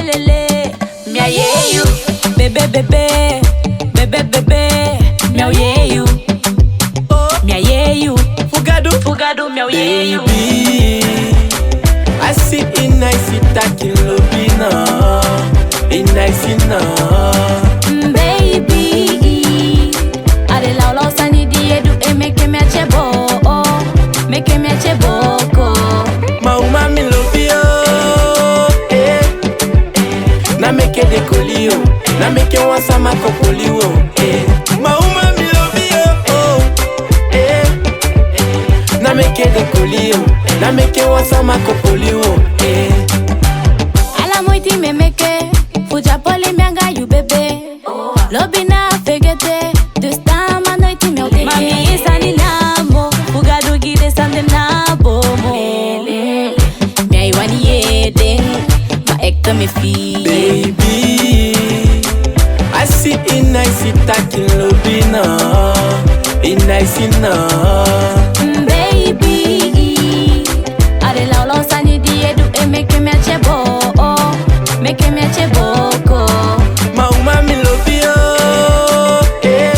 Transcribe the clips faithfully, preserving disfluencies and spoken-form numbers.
Lele, mi a yeye yu. Bebe, bebe, bebe, bebe, mi a yeye yu. Oh, mi a yeye yu. Fugadu, fugadu, mi a yeye yu. Baby, a si i naisi taki lobi no. I naisi no. Mm, baby, a den lawlaw sani di yu e du e meke mi ati e booko. Meke mi ati e booko. Ma uman mi lobi o, eh. Na meke den koli yu, na meke wan sama kon koli yu, eh. Ma uman mi lobi o, oh, eh. Na meke den koli yu, na meke wan sama kon koli yu, eh. Ala moiti mi e meke fu tyari poli mi anga yu, bebe. Lobi na fegete, dus tamaa noiti mi o de. Ma mi e sani namo, fu Gadu gi den sani namo. Mm. Mi e wani yere den, ma ekte mi fii. Baby, a si i naisi taki lobi no. I naisi no. Mm, baby, a den lawlaw sani di yu e du e meke mi ati e booko. Meke mi ati e booko. Ma uman mi lobi o, eh.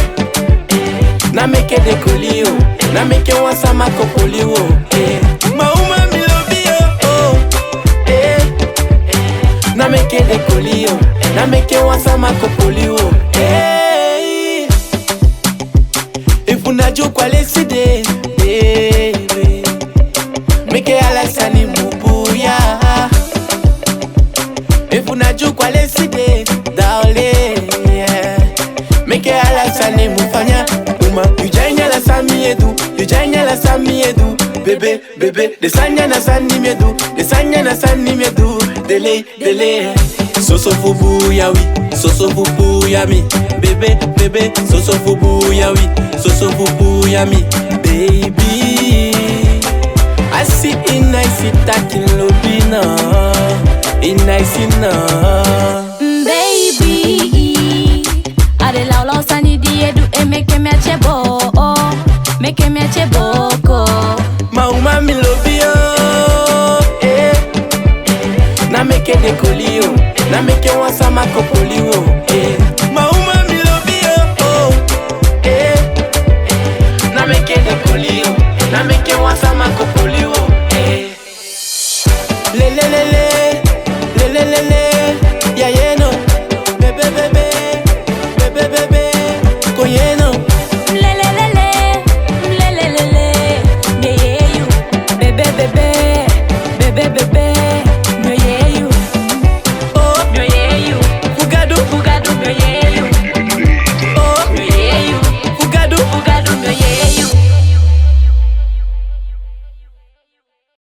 Na meke den koli yu, na meke wan sama kon koli yu, eh. Ma uman mi lobi o, oh, eh. Na meke den koli yu, na meke wan sama kon koli yu, eh. Efu na dyuku a lesi de, baby. Meke ala sani mu buya. Efu na dyuku a lesi de, darling, yeah. Meke ala sani mu fanya. Uman, yu dyari ala san mi e du, yu dyari ala san mi e du, bebe. Bebe, den sani ya na sani mi e du, den sani ya na sani mi e du, delay, delay. Soso fu buya wi, soso fu buya mi. Bebe, bebe, soso fu buya wi, soso fu buya mi. Baby, a si i naisi taki lobi no, i naisi no. Mm, baby, a den lawlaw sani di yu e du e meke mi ati e booko. Meke mi ati e booko. Ma uman mi lobi o, eh. Na meke den koli yu, na meke wan sama kon koli yu, eh. Ma